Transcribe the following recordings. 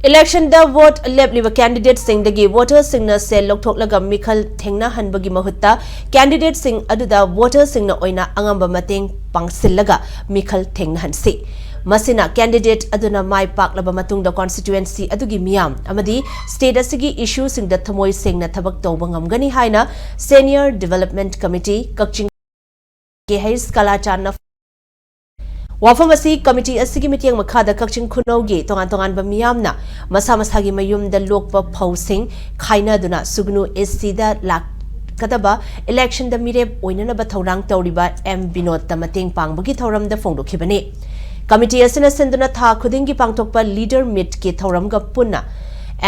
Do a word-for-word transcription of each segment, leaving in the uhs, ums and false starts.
Election ꯗ vote ꯂꯦꯞꯂꯤꯕ candidate ꯁꯤꯡꯗꯒꯤ voter ꯁꯤꯡꯅ ꯁꯦꯜ ꯂꯧꯊꯣꯛꯂꯒ ꯃꯤꯈꯜ ꯊꯦꯡꯅꯍꯟꯕꯒꯤ ꯃꯍꯨꯠꯇ, candidate ꯁꯤꯡ ꯑꯗꯨꯗ voter ꯁꯤꯡꯅ ꯑꯣꯏꯅ ꯑꯉꯝꯕ ꯃꯇꯦꯡ ꯄꯥꯡꯁꯤꯜꯂꯒ ꯃꯤꯈꯜ ꯊꯦꯡꯅꯍꯟꯁꯤ꯫ ꯃꯁꯤꯅ candidate ꯑꯗꯨꯅ ꯃꯥꯏ ꯄꯥꯛꯂꯕ ꯃꯇꯨꯡꯗ constituency ꯑꯗꯨꯒꯤ ꯃꯤꯌꯥꯝ ꯑꯃꯗꯤ state ꯑꯁꯤꯒꯤ issue ꯁꯤꯡꯗ ꯊꯃꯣꯏ ꯁꯦꯡꯅ ꯊꯕꯛ ꯇꯧꯕ ꯉꯝꯒꯅꯤ ꯍꯥꯏꯅ Senior Development Committee, ꯀꯛꯆꯤꯡ, ꯀꯦ ꯍꯩꯁ ꯀꯂꯥꯆꯥꯟꯅ ꯋꯥꯐꯝ ꯑꯁꯤ committee ꯑꯁꯤꯒꯤ ꯃꯤꯠꯌꯦꯡ ꯃꯈꯥꯗ ꯀꯛꯆꯤꯡ ꯈꯨꯅꯧꯒꯤ ꯇꯣꯉꯥꯟ ꯇꯣꯉꯥꯟꯕ ꯃꯤꯌꯥꯝꯅ ꯃꯁꯥ ꯃꯁꯥꯒꯤ ꯃꯌꯨꯝꯗ ꯂꯣꯛꯄ ꯐꯧꯁꯤꯡ ꯈꯥꯏꯅꯗꯨꯅ ꯁꯨꯒꯅꯨ ꯑꯦ ꯁꯤꯗ ꯂꯥꯛꯀꯗꯕ election ꯗ ꯃꯤꯔꯦꯞ ꯑꯣꯏꯅꯅꯕ ꯊꯧꯔꯥꯡ ꯇꯧꯔꯤꯕ ꯑꯦꯝ ꯕꯤꯅꯣꯗꯇ ꯃꯇꯦꯡ ꯄꯥꯡꯕꯒꯤ ꯊꯧꯔꯝꯗ ꯐꯣꯡꯗꯣꯛꯈꯤꯕꯅꯤ꯫ Committee ꯑꯁꯤꯅ ꯁꯤꯟꯗꯨꯅ ꯊꯥ ꯈꯨꯗꯤꯡꯒꯤ ꯄꯥꯡꯊꯣꯛꯄ leader meet ꯀꯤ ꯊꯧꯔꯝꯒ ꯄꯨꯟꯅ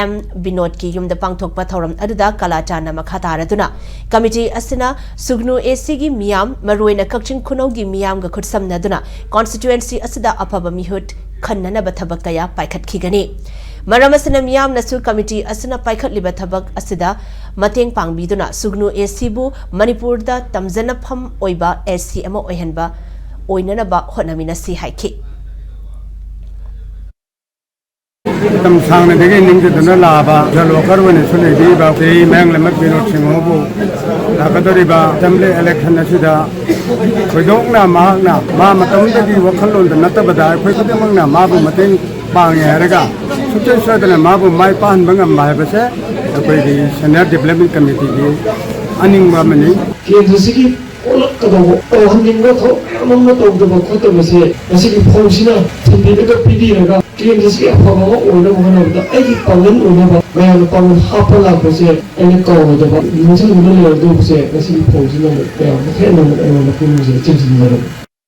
ꯑꯦꯝ ꯕꯤꯅꯣꯗꯀꯤ ꯌꯨꯝꯗ ꯄꯥꯡꯊꯣꯛꯄ ꯊꯧꯔꯝ ꯑꯗꯨꯗ ꯀꯂꯥꯆꯥꯟꯅ ꯃꯈꯥ ꯇꯥꯔꯗꯨꯅ, committee ꯑꯁꯤꯅ ꯁꯨꯒꯅꯨ ꯑꯦ ꯁꯤꯒꯤ ꯃꯤꯌꯥꯝ, ꯃꯔꯨꯑꯣꯏꯅ ꯀꯛꯆꯤꯡ ꯈꯨꯅꯧꯒꯤ ꯃꯤꯌꯥꯝꯒ ꯈꯨꯠꯁꯝꯅꯗꯨꯅ constituency ꯑꯁꯤꯗ ꯑꯐꯕ ꯃꯤꯍꯨꯠ ꯈꯟꯅꯅꯕ ꯊꯕꯛ ꯀꯌꯥ ꯄꯥꯏꯈꯠꯈꯤꯒꯅꯤ꯫ ꯃꯔꯝ ꯑꯁꯤꯅ ꯃꯤꯌꯥꯝꯅꯁꯨ committee ꯑꯁꯤꯅ ꯄꯥꯏꯈꯠꯂꯤꯕ ꯊꯕꯛ ꯑꯁꯤꯗ ꯃꯇꯦꯡ ꯄꯥꯡꯕꯤꯗꯨꯅ ꯁꯨꯒꯅꯨ ꯑꯦ ꯁꯤꯕꯨ ꯃꯅꯤꯄꯨꯔꯗ ꯇꯝꯖꯅꯐꯝ ꯑꯣꯏꯕ ꯑꯦ ꯁꯤ ꯑꯃ ꯑꯣꯏꯍꯟꯕ ꯑꯣꯏꯅꯅꯕ ꯍꯣꯠꯅꯃꯤꯟꯅꯁꯤ ꯍꯥꯏꯈꯤ꯫ ꯃꯇꯝ ꯁꯥꯡꯅꯗꯒꯤ ꯅꯤꯡꯖꯗꯨꯅ ꯂꯥꯛꯑꯕ social worker ꯑꯣꯏꯅꯁꯨ ꯂꯩꯕꯤꯔꯤꯕ ꯁ꯭ꯔꯤ ꯃꯌꯥꯡꯂꯩꯃ ꯕꯤꯅꯣꯗ ꯁꯤꯡꯍꯕꯨ ꯂꯥꯛꯀꯗꯧꯔꯤꯕ assembly election ꯑꯁꯤꯗ ꯊꯣꯏꯗꯣꯛꯅ ꯃꯍꯥꯛꯅ ꯃꯥ ꯃꯇꯣꯝꯇꯒꯤ ꯋꯥꯈꯜꯂꯣꯟꯗ ꯅꯠꯇꯕꯗ ꯑꯩꯈꯣꯏ ꯈꯨꯗꯤꯡꯃꯛꯅ ꯃꯥꯕꯨ ꯃꯇꯦꯡ ꯄꯥꯡꯉꯦ ꯍꯥꯏꯔꯒ ꯁꯨꯡꯁꯣꯏ ꯁꯣꯏꯗꯅ ꯃꯥꯕꯨ ꯃꯥꯏ ꯄꯥꯛꯍꯟꯕ ꯉꯝꯕ ꯍꯥꯏꯕꯁꯦ ꯑꯩꯈꯣꯏꯒꯤ Senior Development Committeeꯒꯤ ꯑꯅꯤꯡꯕ ꯑꯃꯅꯤ꯫ ꯀꯦꯟꯗ꯭ꯔꯁꯤꯒꯤ ꯑꯣꯜꯂꯛꯀꯗꯧꯕ ꯇꯧꯍꯟꯅꯤꯡꯕ ꯊꯕꯛ ꯃꯌꯥꯝ ꯑꯃ ꯇꯧꯗꯕ ꯈꯣꯠꯇꯕꯁꯦ ꯉꯁꯤꯒꯤ ꯐꯧꯁꯤꯅ ꯊꯤꯟꯕꯤꯔꯒ ꯄꯤꯕꯤꯔꯒ ꯀꯦꯟꯗ꯭ꯔꯁꯤꯒꯤ ꯑꯐꯕ ꯑꯃ ꯑꯣꯏꯅꯕ ꯍꯣꯠꯅꯕꯗ ꯑꯩꯒꯤ ꯄꯥꯡꯒꯜ ꯑꯣꯏꯅꯕ ꯃꯌꯥꯝꯅ ꯄꯥꯡꯒꯜ ꯍꯥꯞꯄ ꯂꯥꯛꯄꯁꯦ ꯑꯩꯅ ꯀꯥꯎꯔꯣꯏꯗꯕ ꯅꯤꯡꯁꯤꯡꯗꯨꯅ ꯂꯩꯔꯗꯧꯕꯁꯦ ꯉꯁꯤꯒꯤ ꯐꯧꯁꯤꯅ ꯑꯃꯨꯛ ꯃꯌꯥꯝ ꯍꯦꯟꯅ ꯑꯃꯨꯛ ꯑꯩꯉꯣꯟꯗ ꯄꯨꯛꯅꯤꯡꯁꯤꯗ ꯆꯤꯡꯁꯤꯟꯖꯔꯝꯃꯤ꯫